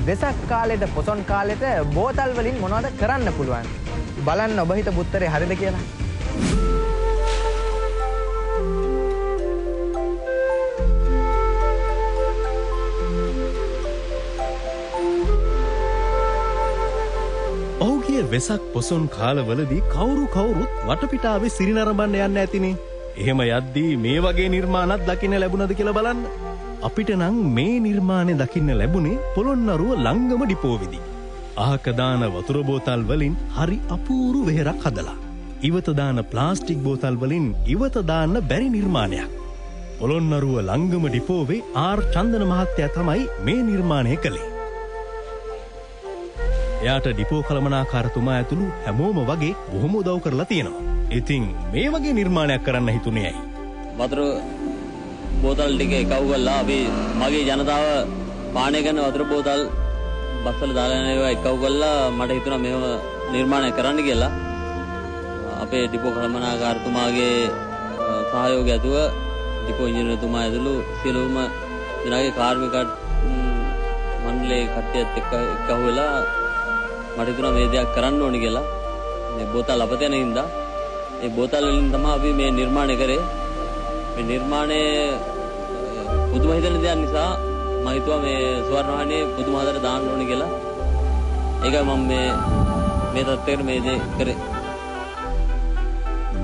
වෙසක් කාලෙට පොසොන් කාලෙට බෝතල් වලින් මොනවද කරන්න පුළුවන්? බලන්න ඔබ හිතපු උත්තරේ හරිද කියලා. පහුගිය වෙසක් පොසොන් කාලවලදී කවුරු කවුරුත් වටපිටාවේ සිරි නරඹන්න යන්න ඇතිනේ. එහෙම යද්දී මේ වගේ නිර්මාණත් දකින්න ලැබුණද කියලා බලන්න. අපිට නම් මේ නිර්මාණය දකින්න ලැබුණේ පොළොන්නරුව ළංගම ඩිපෝවේදී. අහක දාන වතුර බෝතල් වලින් හරි අපූරු වෙහෙරක් හදලා. ඉවත දාන ප්ලාස්ටික් බෝතල් වලින් ඉවත දාන්න බැරි නිර්මාණයක්. පොළොන්නරුව ළංගම ඩිපෝවේ ආර් චන්දන මහත්තයා තමයි මේ නිර්මාණය කළේ. එයාට ඩිපෝ කළමනාකාරතුමා ඇතුළු හැමෝම වගේ බොහොම උදව් කරලා තියෙනවා. ඉතින් මේ වගේ නිර්මාණයක් කරන්න හිතුනේ ඇයි? වතුර බෝතල් ටික එකව් කරලා අපි මගේ ජනතාව පානය කරන වතුර බෝතල් බස්වල දාලා යන ඒවා එකව් කරලා මට හිතුණා මෙහෙම නිර්මාණය කරන්න කියලා. අපේ ඩිපෝ කළමනාකාරතුමාගේ සහයෝගය ඇතුව ඩිපෝ ඉංජිනේරුතුමා ඇතුළු සියලුම දෙනාගේ කාර්මික මණ්ඩලයේ කට්ටියත් එක්ක එකහුව වෙලා මට හිතුණා මේ දෙයක් කරන්න ඕනි කියලා. මේ බෝතල් අපත යන හින්දා ඒ බෝතල් වලින් තමයි අපි මේ නිර්මාණය කරේ. මේ නිර්මාණය පුදුම හිතෙන දෙයක් නිසා මම හිතුවා මේ ස්වර්ණවාහිනියේ පුදුම හදලා දාන්න ඕනි කියලා. ඒකයි මම මේ තත්ත්වයට මේ දේ කරේ.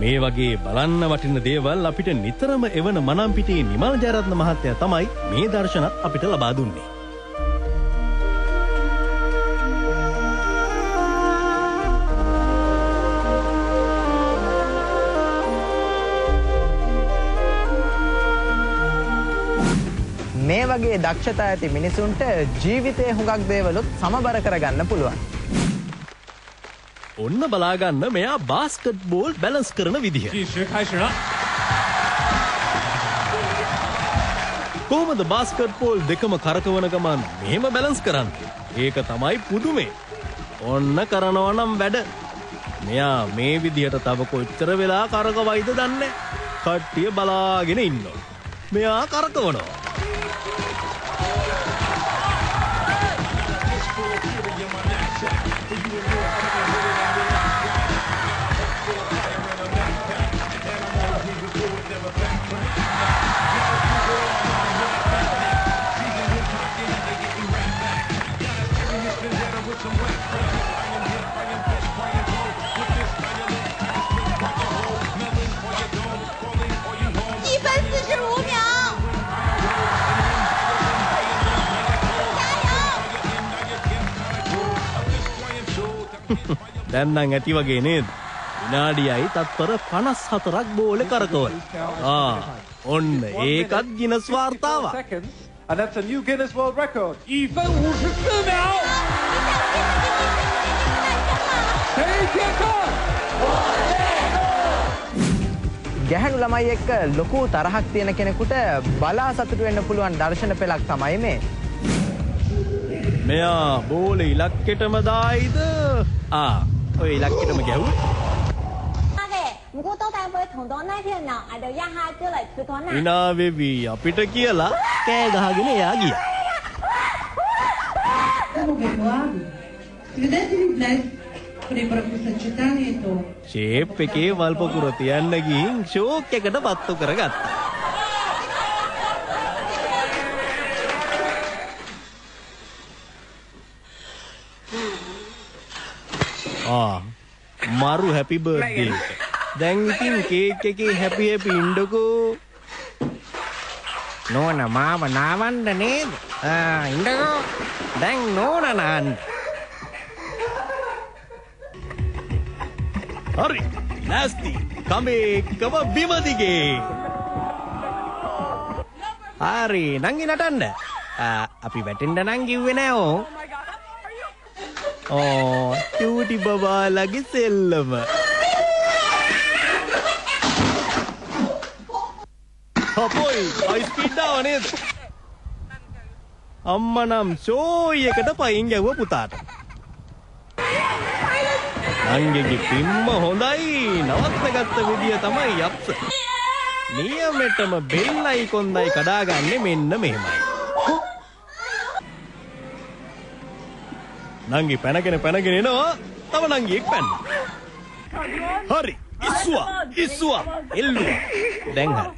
මේ වගේ බලන්න වටින දේවල් අපිට නිතරම එවන මනම්පිටියේ නිමල් ජයරත්න මහත්තයා තමයි මේ දර්ශනත් අපිට ලබා දුන්නේ. මේ වගේ දක්ෂතා ඇති මිනිසුන්ට ජීවිතයේ හුඟක් දේවලුත් සමබර කරගන්න පුළුවන්. ඔන්න බලාගන්න මෙයා බාස්කට් බෝල් බැලන්ස් කරන විදිහ. කොහොමද බාස්කට් බෝල් දෙකම කරකවන ගමන් මෙහෙම බැලන්ස් කරන්නේ? ඒක තමයි පුදුමේ. ඔන්න කරනවා නම් වැඩ. මෙයා මේ විදිහට තව කොච්චර වෙලා කරකවයිද දන්නේ. කට්ටිය බලාගෙන ඉන්නවා. මෙයා කරකවනවා. දැන් නම් ඇති වගේ නේද? විනාඩියයි තත්පර 54ක් බෝලේ කරකවල. ආ ඔන්න ඒකත් Guinness වාර්තාවක්. And that's a new Guinness World Record. 1分54秒。谁接受？ ගැහැණු ළමයි එක්ක ලොකු තරහක් තියෙන කෙනෙකුට බලා සතුටු වෙන්න පුළුවන් දර්ශන පෙළක් තමයි මේ. මෙයා බෝලේ ඉලක්කෙටම දායිද? ආ ඔය ඉලක්කෙටම ගැහුවේ. හිනා වෙවි අපිට කියලා කෑ ගහගෙන එයා ගියා. ෂේප් එකේ වල්පකුර තියන්න ගිහින් ෂෝක් එකට පත්තු කරගත්තා. ආ මරු හැපි බර්ත්ඩේ එක. දැන් ඉතින් කේක් එකේ හැපි හැපි ඉන්නකෝ. නෝන මාව නාවන්න නේද? ආ ඉන්නකෝ. දැන් නෝන නාන්න. හරි. නැස්ති. කමේ එකම බිම දිගේ. හරි නංගි නටන්න. අපි වැටෙන්න නම් කිව්වේ නෑ ඕ. ඕ චූටි බබාලගේ සෙල්ලම. අපොයි අයිස් ස්පීඩ් ආව නේද? අම්මා නම් ෂෝයි එකට පයින් ගැව්ව පුතාට. නංගිගේ පිම්ම හොඳයි. නවත්තගත්ත විදිය තමයි යප්ස. නියමෙටම බෙල්ලයි කොන්දයි කඩාගන්නේ මෙන්න මෙහෙමයි. නංගි පැනගෙන පැනගෙන එනවා. තව නංගියෙක් පැන්න. හරි. ඉස්සුවා ඉස්සුවා එල්ලුවා. දැන් හරි.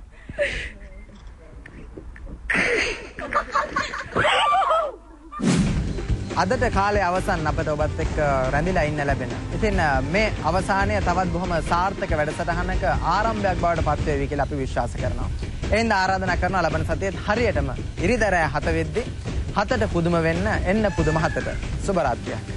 අදට කාලය අවසන් අපට ඔබත් එක්ක රැඳිලා ඉන්න ලැබෙන. ඉතින් මේ අවසානය තවත් බොහොම සාර්ථක වැඩසටහනක ආරම්භයක් බවට පත් වේවි කියලා අපි විශ්වාස කරනවා. එහෙනම් ආරාධනා කරනවා ලබන සතියේත් හරියටම ඉරිදා රෑ 7 වෙද්දී 7ට පුදුම වෙන්න එන්න පුදුම 7ට. සුබ රාත්‍රියක්.